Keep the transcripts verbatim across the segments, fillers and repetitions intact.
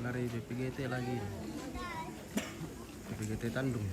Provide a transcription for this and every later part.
Lari B P G T lagi. B P G T Tandung.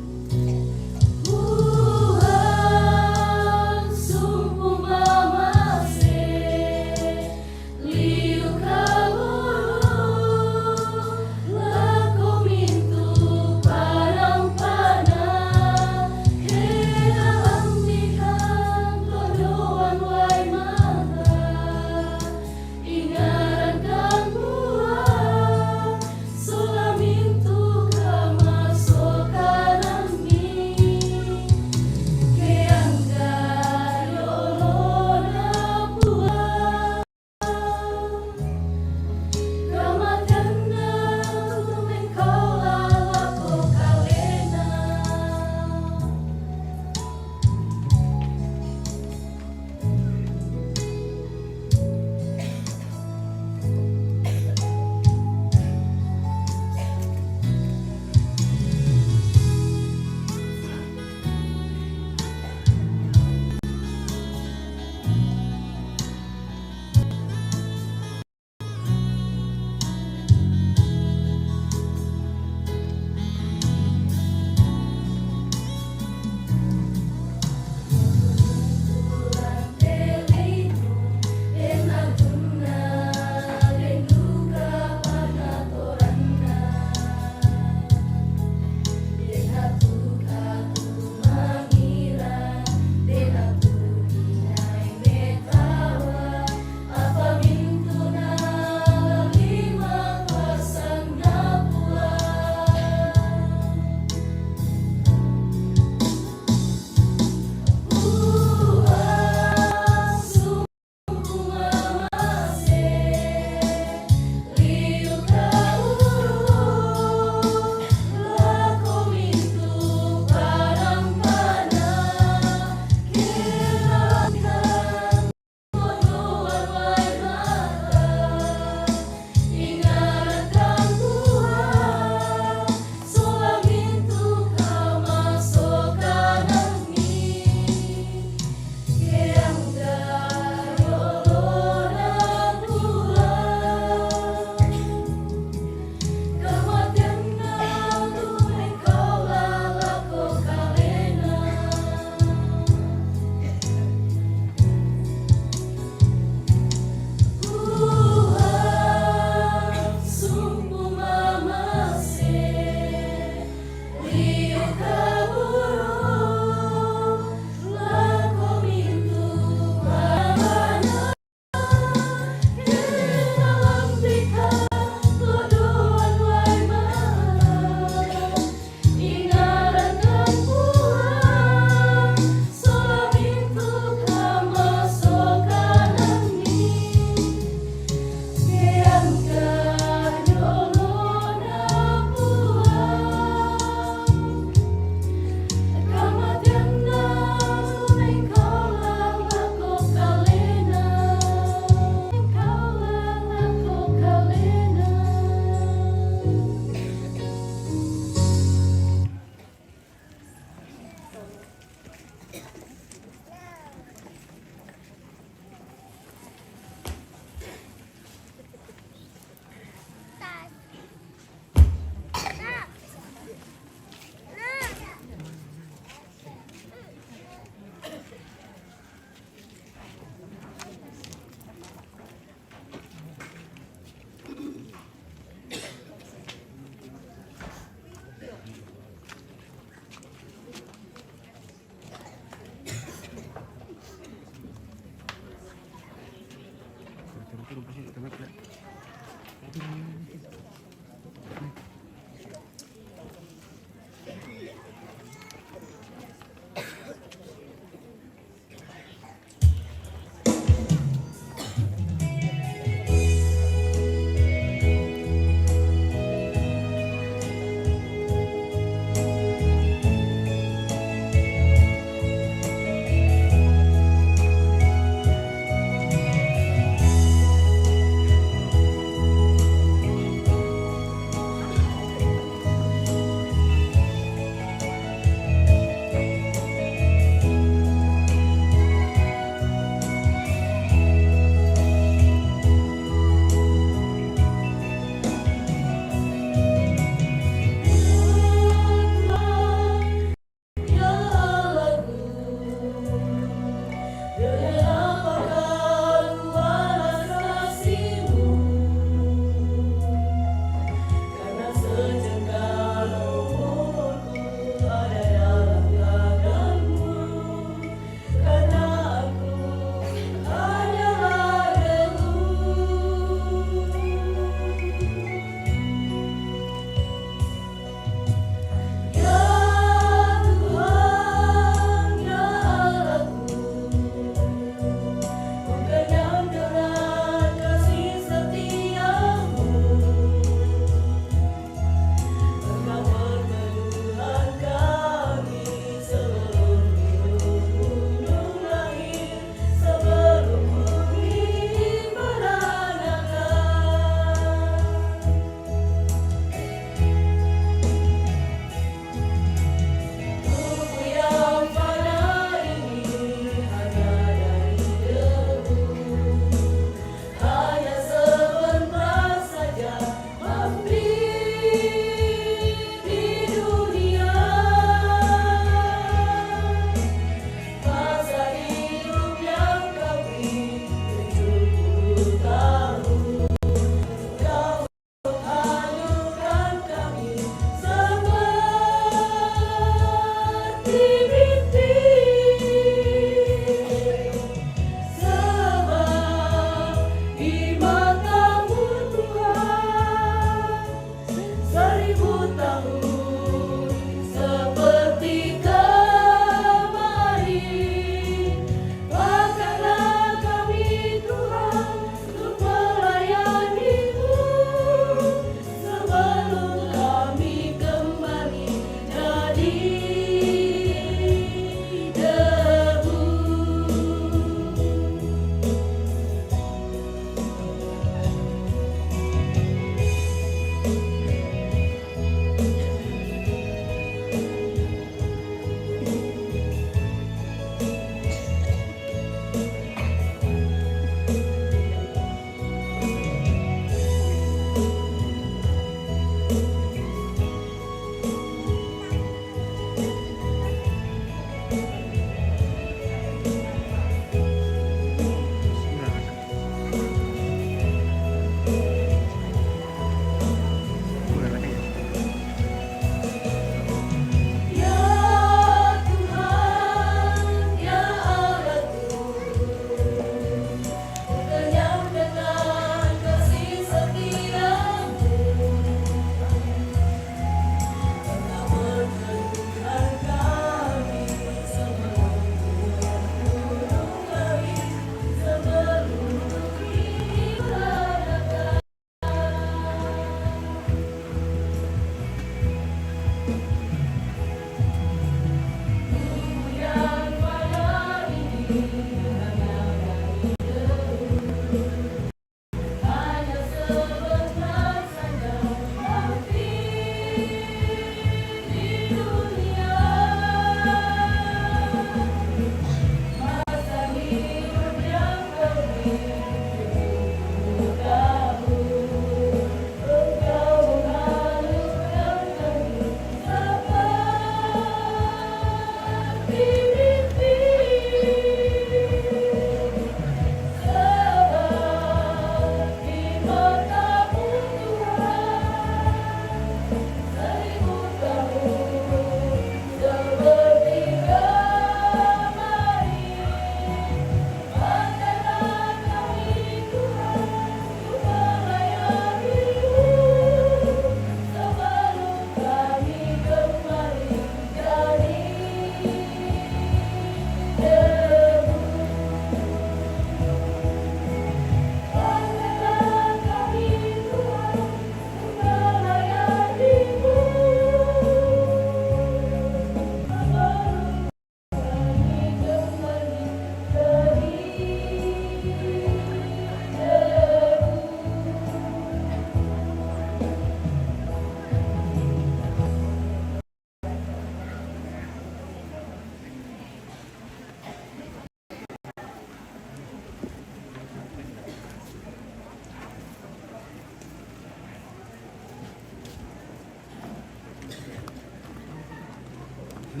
So,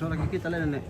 lagi kita lain, Nek.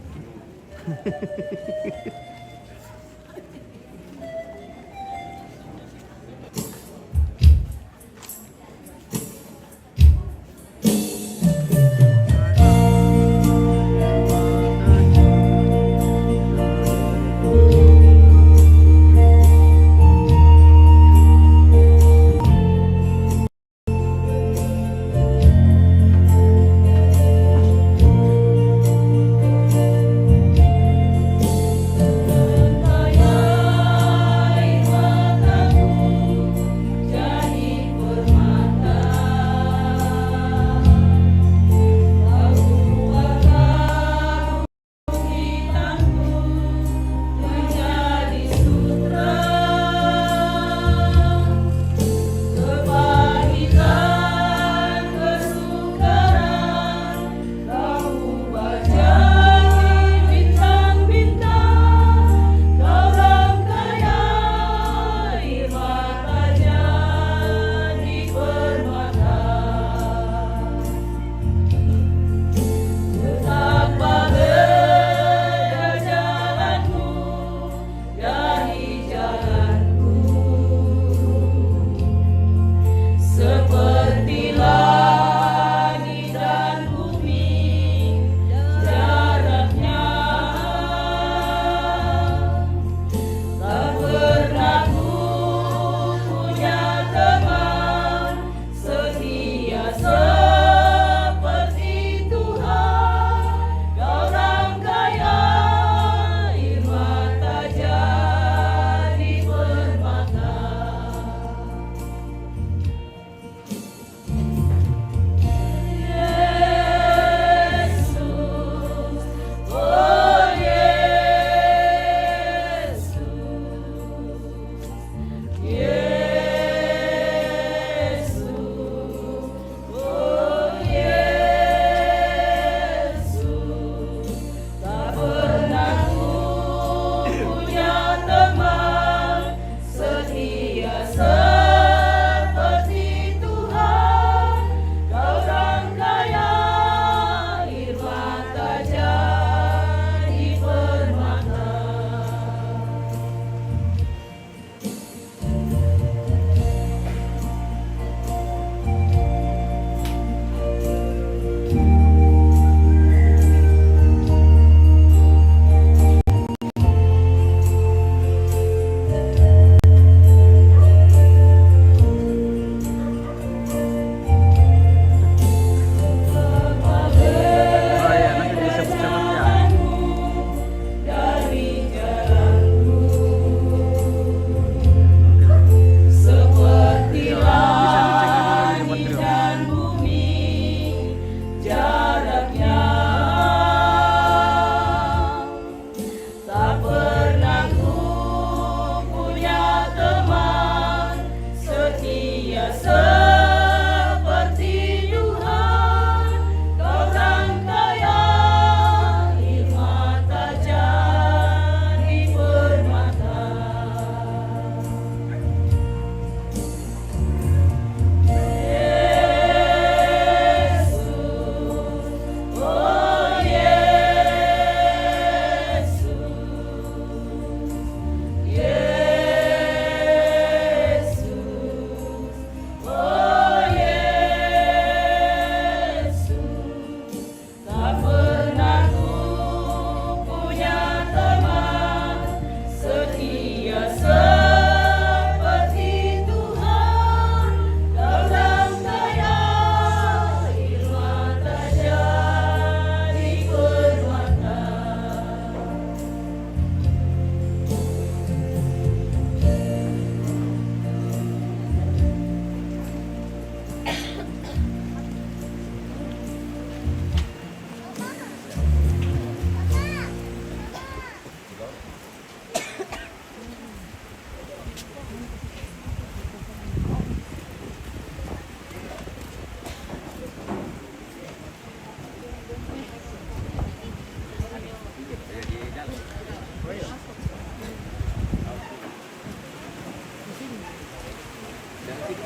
Ini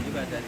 juga dari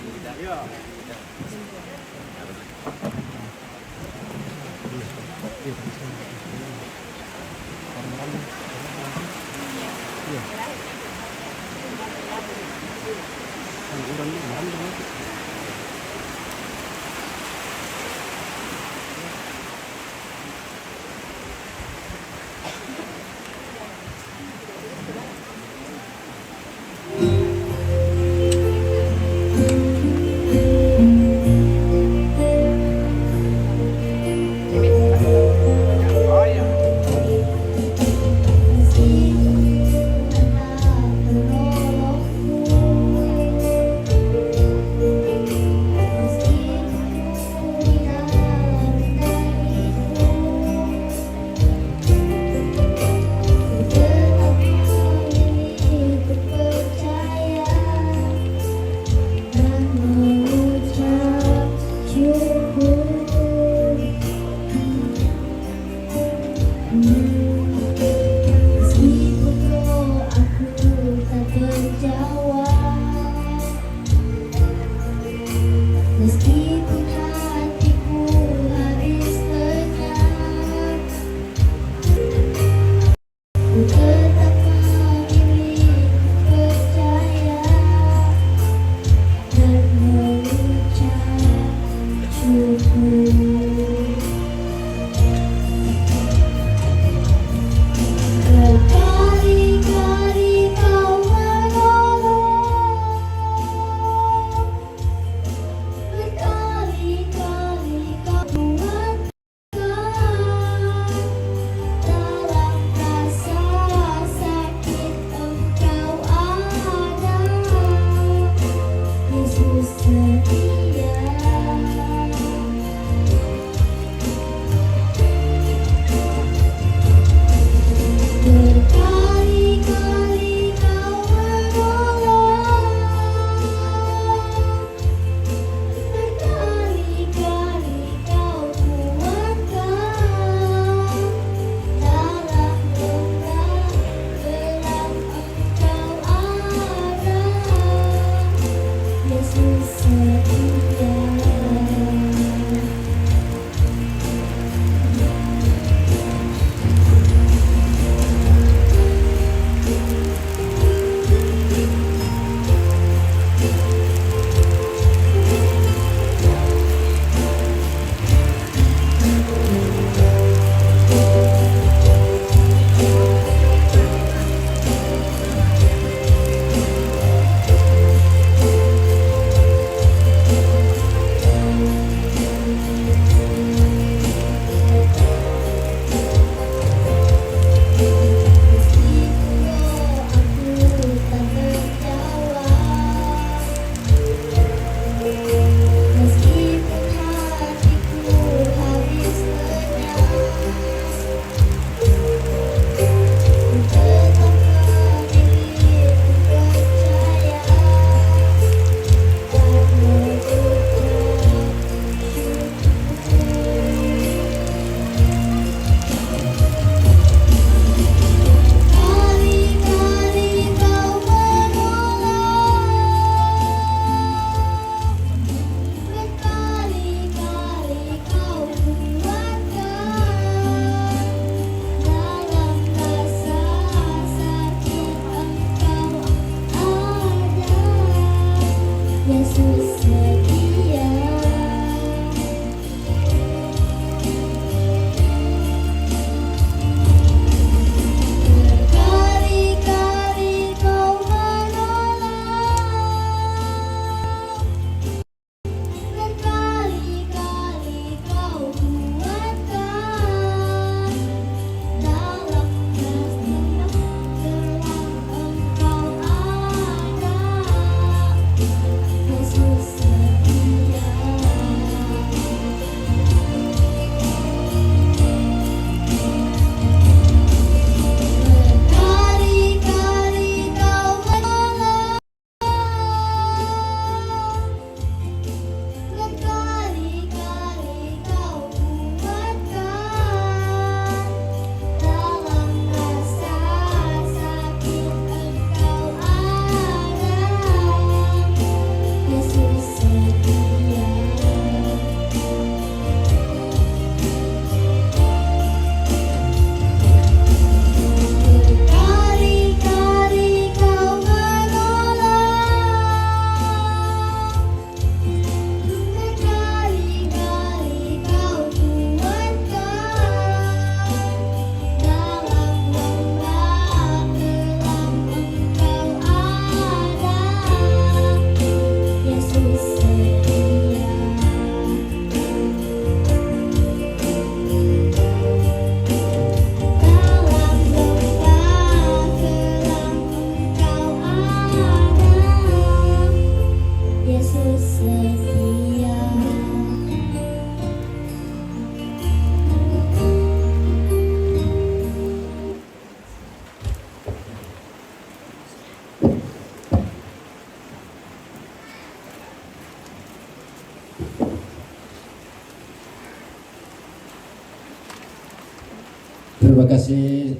Kasih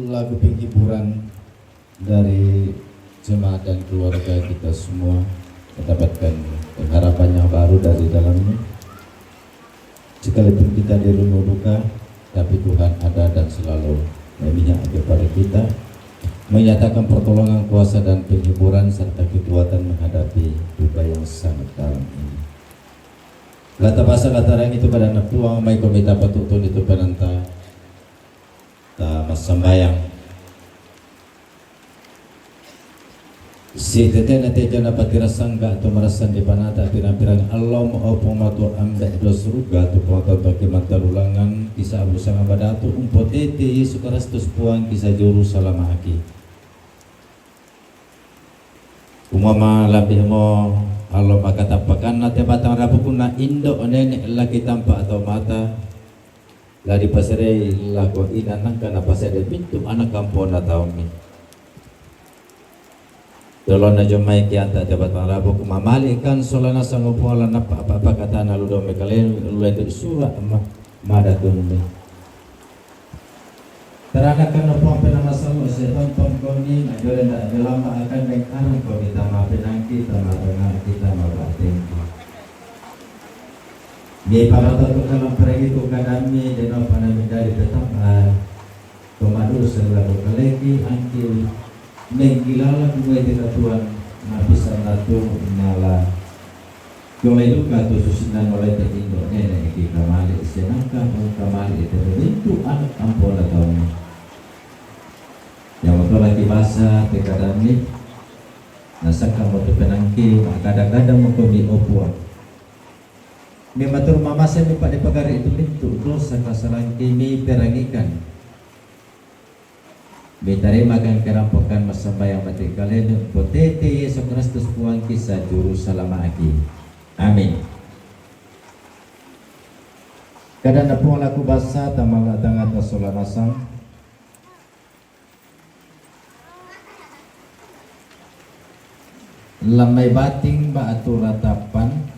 lagu penghiburan dari jemaat dan keluarga kita semua mendapatkan pengharapan yang baru dari dalamnya. Sekalipun kita dirunuh duka, tapi Tuhan ada dan selalu memihak kepada kita, menyatakan pertolongan, kuasa, dan penghiburan serta kekuatan menghadapi duka yang sangat dalam ini. Lata basa lata rangi tu kada napuang mai ko mita patutu ni tu penanta. Ta masambayang. Si tete na teja na patira sangga tu marasan di panata pirang-pirang alom au pamatu ambe do suruga tu pamatu bagi mantarulangan kisah abu sanga badatu umpo tete Yesus Kristus puang kisah juru salama aki. Umama labih mo alom akatapakan na te batang rabu kuna indo nene laki tampa atau mata. Lah dipasarei lako ina nangka na pasai da bintu anak kampona taumi. Tolona jomai kianta te batang rabu kumamali kan solana sangupola na pa pa pakatana ludo mekalen luetu sura ma mada tunmi. Taranakan na puang pena masalo se tonton koni na jole na jelama akan dengkarang koni tama penangki tama tengah kita mabatengki. Ni pamata tu kalam peragi tu kadami deno panami dari tetap ah pemadu selaku kaleki angki mengkilala kumai kita tuan na bisa natu nala. Jolai duka tu susinan oleh te indo nene iki kamali senangka mung kamali te rintu anak ampona tauni. Yang betul lagi basa te kadami. Nasaka mo tu penangki makada-kada mo komi opuan. Mi matur mamase mi pade pagari itu lintu dosa kasalang kini perangikan. Mi tarima kan kerampokan masambayang mati kalenu potete Yesus Kristus puang kisah juru salama aki. Amin. Kada na puang laku basa tamala tangata sola nasang. Lamai bating ba atu ratapan.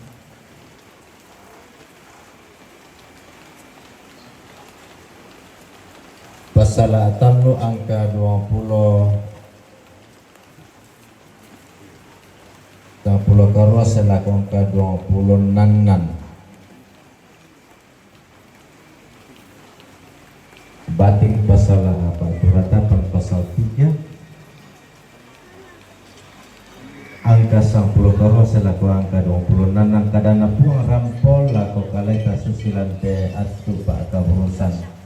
Pasala tanlu angka dua puluh, dua puluh karua selaku angka dua puluh nanan. Bating pasal apa tu ratapan pasal tiga angka sampuluh karua selaku angka dua puluh enam angka dana puang rampol lako kalai tasusilan te atu ba kaburusan.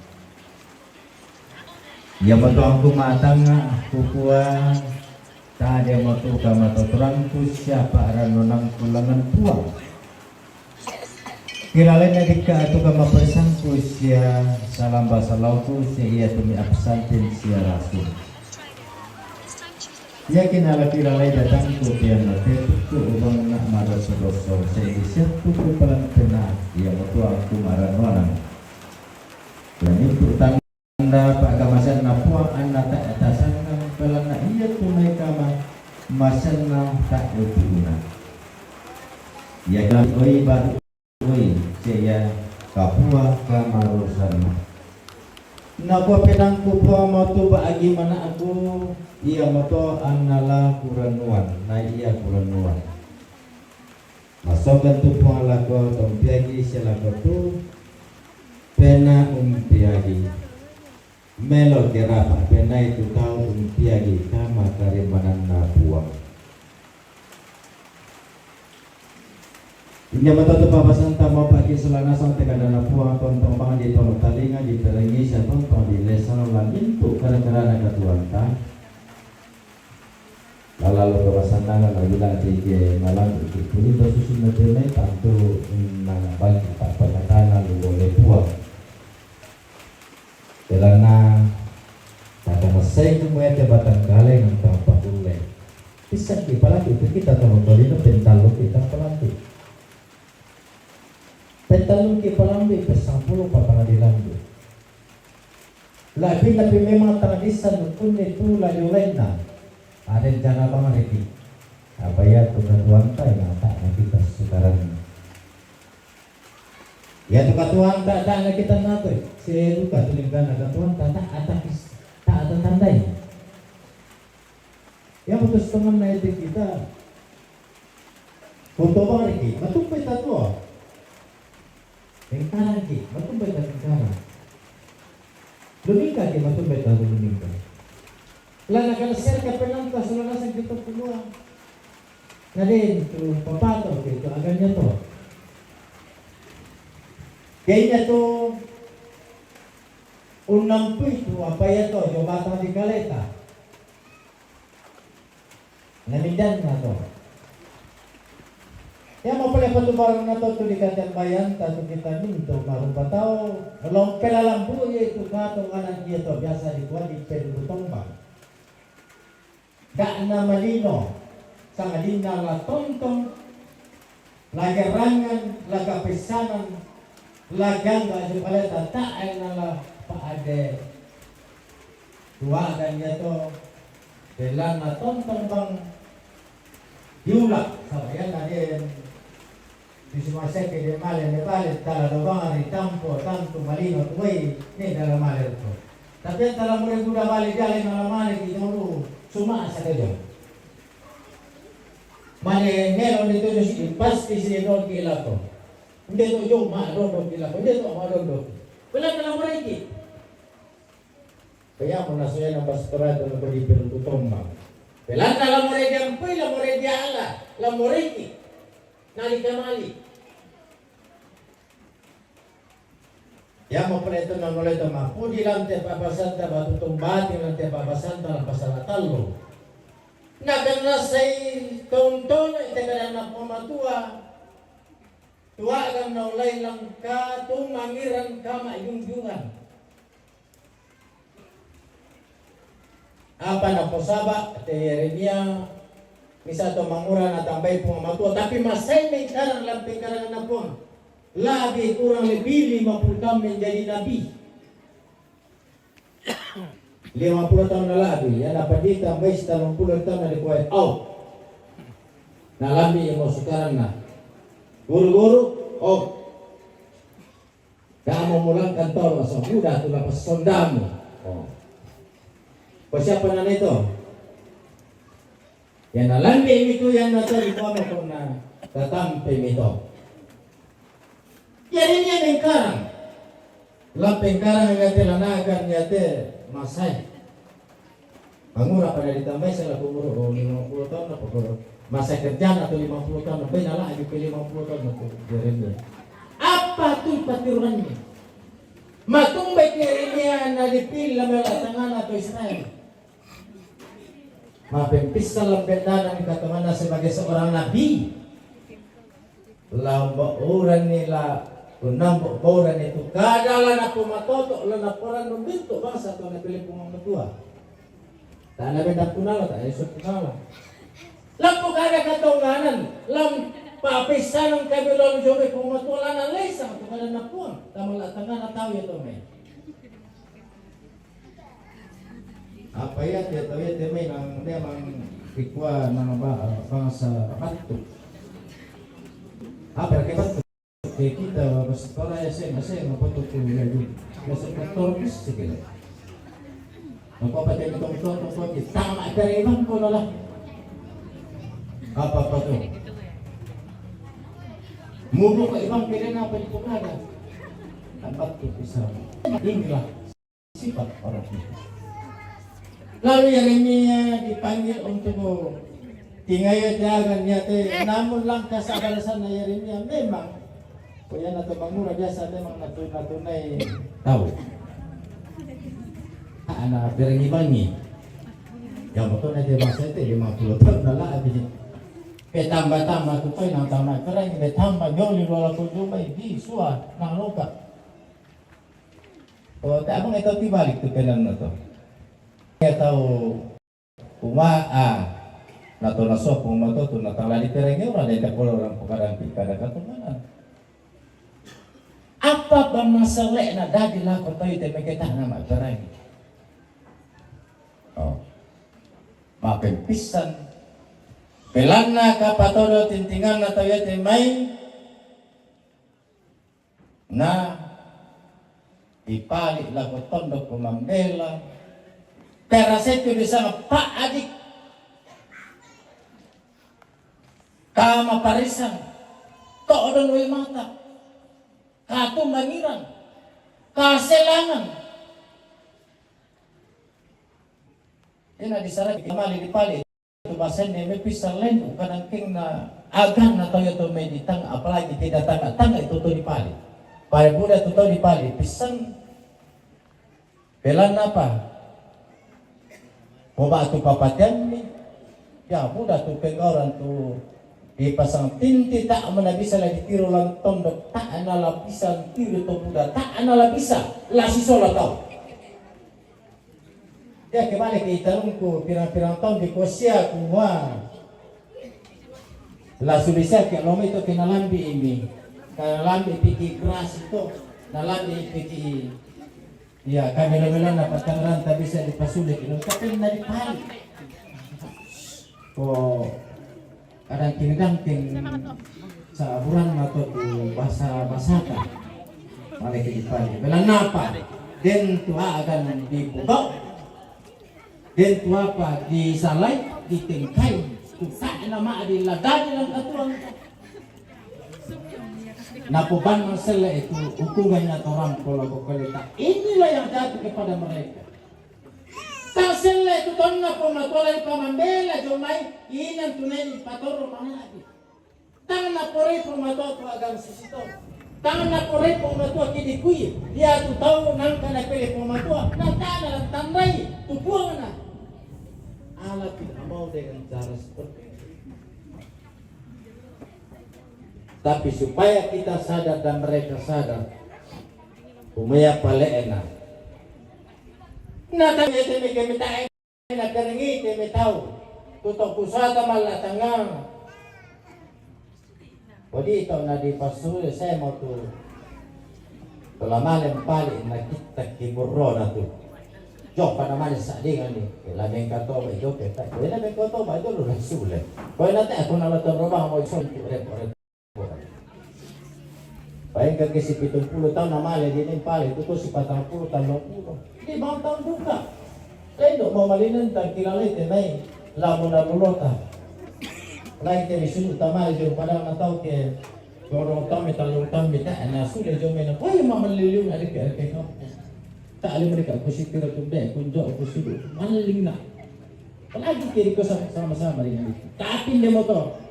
Ia matuangku matanga kukua. Tade motu kama totorangku siapa ranonangku langan puang. Kiralai na dika atu kama pesanku sia salamba salauku sia ia tumi absantin sia rasul. Ia kinala kiralai datangku tiang na tetuku ubang nak mara sedoso sia isia tuku palan pena ia motu aku mara nonang. Lani tutang Anda pak kamasan na puang anda tak tasangkang pelana ia tunai kama masan na tak berguna. Ia kami oi baru oi saya kapua kamarusan. Na kua penangku puang mau tu ba agi mana aku ia moto anala kuranuan na ia kuranuan. Masokan tu puang lako tompiagi selako tu pena umpiagi. Melo kerapa penai tu tau umpiagi kama karimanan na puang. Inya mata tu papasan tamo pagi selana sang tekadana puang tontong bang di tolong talinga di terengi sa tontong di lesang langin tu kara-kara na katuanta. Lalalu kawasan tangan lagi lagi ke malam itu puri dosusun na tenai tantu na bagi tak pernah tangan lu boleh puang. Kerana kata masai kumue te batang galai nang tampak ulai. Bisa ki palati tu kita tahu kali na pental kita palati. Pental ki palambi pesang puluh patang di lambi. Labi-labi memang tradisan kunni tu laju lainna. Ada jana bang riki. Apa ya tu katuan tai na tak na kita sekarang. Iatu katuoanta, tae' na kitanna to, siduka tu lingkanna katuoanta, tae' na takis-, tae' na tatandai. Iamo tu sitongonna iate kita, kutobariki, matumbai tatuo. Pengkarangki, matumbai tapengkarang. Lumingkaki, matumbai talumingka. La nakalesserka pennanta sola naseng kita pulua. Na den tu papato ke tu aganna to. Kayaknya tu unnampui tu apa ya to, coba tadi kaleta. Na mindanna to. Iamo pole patubaranna to tu dikatembayanta tu kita mintu' ma'rupa tau, lompela lambu'i tu katonganan ia to biasa dikua di Pelutu Tombang. Da'na malino, sangadinna la tontong, la gerangan, la kapessanan, la gangga' jio kaleta, tae' na la pa'ade tuagan ia to, belanna tontong bang diula', saba' ianna den disumaseke den male ne bale, tala dobang ri tampo tantu malino tuai ne dala male to. Tapi tala mure buda bale jale mala male ki tolu suma' sakaja. Mane ngelo ne to si pasti si doki lako. Nde to jo ma dondo ki lako, nde to ma dondo. Bela tala mure ki. Kaya mo na soya na pastorado na ko di Pelutu Tombang. Belanna la more diampui, la more diala, la more ki. Nali kamali. Iamo pole to na mole to mapudi lante pa'basanta batu tumbati lante pa'basanta la pasala tallu. Na kanna sai tontone te kadanna Puang Matua. Tuagan na ulai langka tu mangiran kama'junjungan. Apa naposaba' te Yeremia, misa' to mangura natambai Puang Matua, tapi masai mengkarang lam pengkaranganna Puang. Labi kurang lebih lima puluh tahun menjadi nabi. Lima puluh tahun na labi, ya, na pandita mai sitallung puluh tahun na dikuai, oh. Na lambi mo sukaranna. Guru-guru, oh. Kamu mulangkan tolo, so muda tu lapas sondamu. Oh. Ko siapa nana itu? Ya na lambi mi tu, ya na to di kono kona tatampe mi to. Jadi nia mengkarang. La pengkarang iate la nagar iate masai. Mangura pada ditambai sala umur, oh, lima puluh tahun apa ko masai kerjaan atau lima puluh tahun, apa na la aju ke lima puluh tahun apa Yeremia. Apa tu patiruannya? Matumbai Yeremia na dipilih mela tangana to Israel. Mapempissan lambeddana katonganna sebagai seorang nabi. La umbauranni la, unnambo bauranni tu kada la napomatoto, la naporannu bintu bangsa to napilih Puang Matua. Tana benda punala, tak esok punala. Lampu kada katonganan, lam papissanan kami lalu jomi Puang Matua lana lesa tu kada napuang, tamala tangana tahu ya to me. Apa ya, te tau ya te mai nang memang kikua nang ba-, bangsa Batak. Apa ke Batak? Ke kita bahasa Toraja seng, seng apa tu tu ya ju. Bahasa Toraja bisa kira. Apa apa te tong tong tong kita mak dari bang ko lah. Apa apa tu? Mubu ko ibang kira apa di pukada. Tempat tu bisa. Inilah sifat orang itu. Lalu Yeremia dipanggil untuk tingaya jaga niate, namun langkah sabalasanna Yeremia memang, ko iana to mangura biasa memang natu-, natunai tau. Ana berengi bangi. Ya betul na dia masa itu lima puluh tahun na labi. Pe tambah-tambah tu koi nang tambah keren, pe tambah joli lola ko jumai di sua nang loka. Oh, tak apa ngai tau tibalik tu penan na to. Ngai tau uma, ah, na to na sopo ma to tu na tala di perangi ora denda polo orang pokadang pi kada katumanan. Apa bang masalah na dadi lako tau ite meketana ma perangi. Oh. Mapempissan. Pelanna kapatodo tintinganna tau yate mai. dipali' lako tondok ko Mambela. Tera setu di sanga pa'adik. Kama parisan. To'don we' mata. Katumangirang. Kaselangan. Ina di sara ki mali dipali'. Tu basen ne me pisal lendu kadang keng na agan na tau ya tu me di tanga, apalagi tidak tanga-tanga itu tu dipali'. Pai buda tu tau dipali', pisan. Pelan apa? Mo ba tu papatian ni? Ya, buda tu pengauran tu dipasang tinti ta' mana bisa la ditiru lan tondok, ta' na la bisa tiru tu buda, ta' na la bisa la sisola tau. Ya, kebalik ke itarungku pirang-pirang taun di kosia kumua. La sulisia ke lome itu ke nalambi ini. Ka nalambi piki gras itu. Nalambi piki. Ya, kami lome-lome na patangranta bisa dipasulik. Tapi na dipali'. Ko kadang kini dangking sa buran mato tu basa-basata. Male ke dipali'. Belanapa? Den tu agan di pugau. Den tu apa di salai, di tengkai. Tu sa' na ma di ladadi lang katuang. Napo ban masele itu hukuman na torang pola bokoleta. Inilah yang jatuh kepada mereka. Ta' selle tu tonna pamatualan pamambela jomai, inan tunai patoro mangabi. Tang na pore pamatua tu agan sisito. Tang na pore pamatua kidi kui. Dia tu tau nangka na pele pamatua. Na tana tandai tu puang na. Allah tidak mau dengan cara seperti itu. Tapi supaya kita sadar dan mereka sadar, kumaya pale ena. Na tang ete me kemita ena keringi kemi tau. Tutok kusata malatanga. Kodi tau na di pasule saya mau tu. Pelamale pali na kita kiburro na tu. Jok pada male sadingan ni. Kela mengkatoba ijo keta. Kela mengkatoba ijo lu rasule. Kau nanti aku na latang robang mau isontu repo-repo. Paeng ka ke si pitung puluh taun na male di nen pale, itu tu si patang puluh taun, lima puluh. Di bang taun duka. Lendo mau malinan tang kila lai te nai. Lamu na lulota. Lai te di sunu tamale jo padang na tau ke. Dorong taun me talung taun me ta na sule jo me na. Wai ma maliliu na di ke ke kau. Ta' le mereka ku si tiro tu be kunjo ku sudu. Maling na. Apalagi kiri ko sama-sama dengan itu. Tapi dia motor.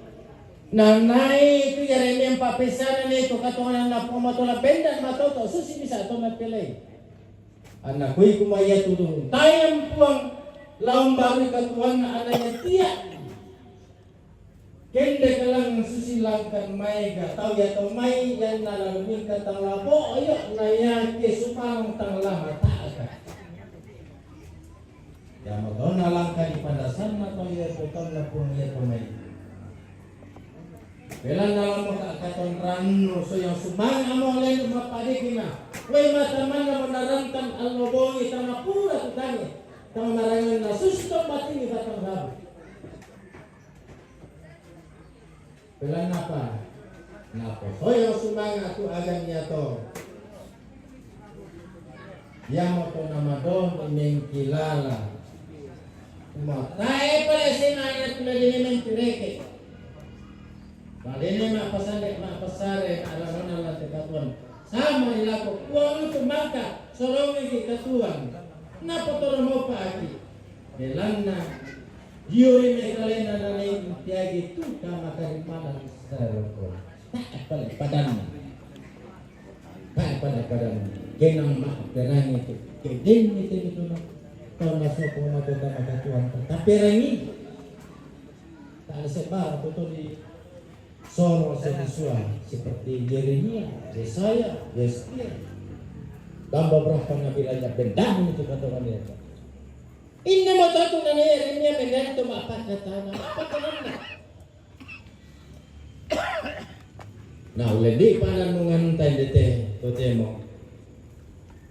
Na nai tu Yeremia papesanan itu katoanan na pamatola bendan matoto susi bisa tona pelei. Ana kui kumaya tutu tayang puang laung barui katuanna ana ya tia. Kende kalang susi langkan mai ga tau ya tau mai yan na lalu mingka tang labo ayo na ya ke supang tang lama ta ka. Ya, magona langka di pandasan na tau ya tu tau na pun ya tu mai. Bela na lama ka katon rannu so yang sumang amo lelu mapadikina. Wai mata mana mo narantan allo bongi tama pura tu tangi. Tama marangan na susto matini batang rabu. Pelan napa? Naposoyo sumanga tu agan yato. Yamo to namadon mengkilala. Matae pale sina anak tu ladene mengkireke. Ladene ma pasare ma pasare ma alarana la tekatuan. Sama ilako kuang tu mangka solongi ki katuan. Napotoro mopa aki. Belanna Yuri me kalena nane intiagi tu kama karimanan saroko. Tak pale padanna. Tak pale padanna. Kenang ma perangi tu. Kedeng itu itu na. Tau masuk pemakai kama katuan. Tak perangi. Tak ada sebar tu tu di Soro sesuai seperti Yeremia, Yesaya, Yeskiel. Dan beberapa nabi lainnya bendamu itu kata Yeremia. Inne mo tatu nane Yeremia menento ma pakatana, pakatana. Na ulendi panan nungan tai dete totemo.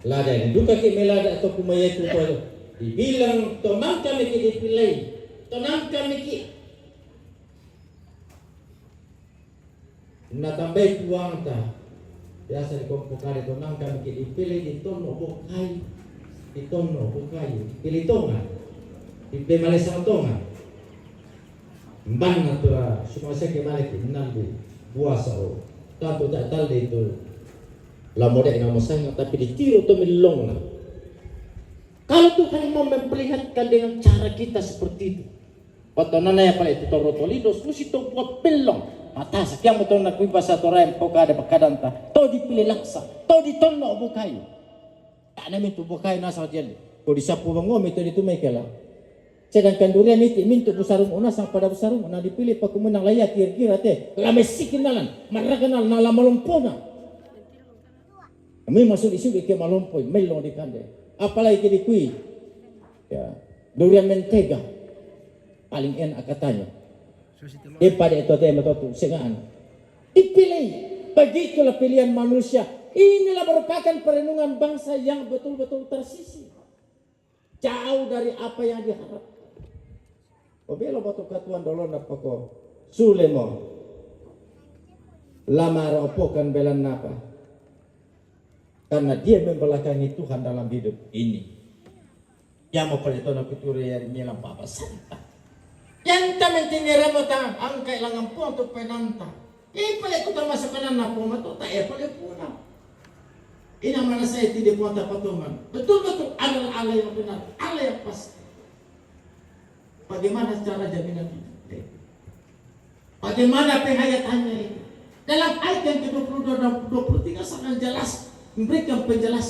Lada duka ki melada to kumayetu to. Dibilang to mangka miki dipilai. To mangka miki. Natambai puangta. Biasa di kompo kade to nang kami ke dipili di tono bokai. Di tono bokai. Pili tonga. Di pemale sang tonga. Mbana tua suma seke male ki nandi buasa o. Tantu tak talde itu. La mode na masanga tapi di tiro to milong na. Kalau Tuhan mau memperlihatkan dengan cara kita seperti itu, patonana ya pala itu toro tolidos, musi to buat pelong. Mata sakiamu to na kuiba sa to rai mpoka ada pakadanta. To dipili laksa, to di tono bukai. Tak na mintu bukai nasa jeli. Ko di sapu bangomi to di tumekela. Sedangkan durian iti mintu busarung una sang pada busarung na dipili pakumenang laya kira-kira te. La mesikin nalan, maraganan na la malompona. Kami masuk di situ ke malompoi, melong di kande. Apalagi ke di kui. Ya, durian mentega. Paling enak katanya. Ipa de to tema to tu sengaan. Dipilih. Begitulah pilihan manusia. Inilah merupakan perenungan bangsa yang betul-betul tersisih. Jauh dari apa yang diharap. Obelo batu katuan dolona poko. Sulemo. Lama ropokan belan napa. Karena dia membelakangi Tuhan dalam hidup ini. Yang mau pale tona kuture ya miela papa santa. Yang tamen tinera mo ta angkai langang ponto penanta. Ipale ko ta masakanan na poma to ta epale pona. Ina mana saya tidak kuat apa toman. Betul-betul Allah, Allah yang benar, Allah yang pasti. Bagaimana cara jaminan itu? Bagaimana penghayatannya itu? Dalam ayat yang kedua puluh dua dan dua puluh tiga sangat jelas memberikan penjelasan.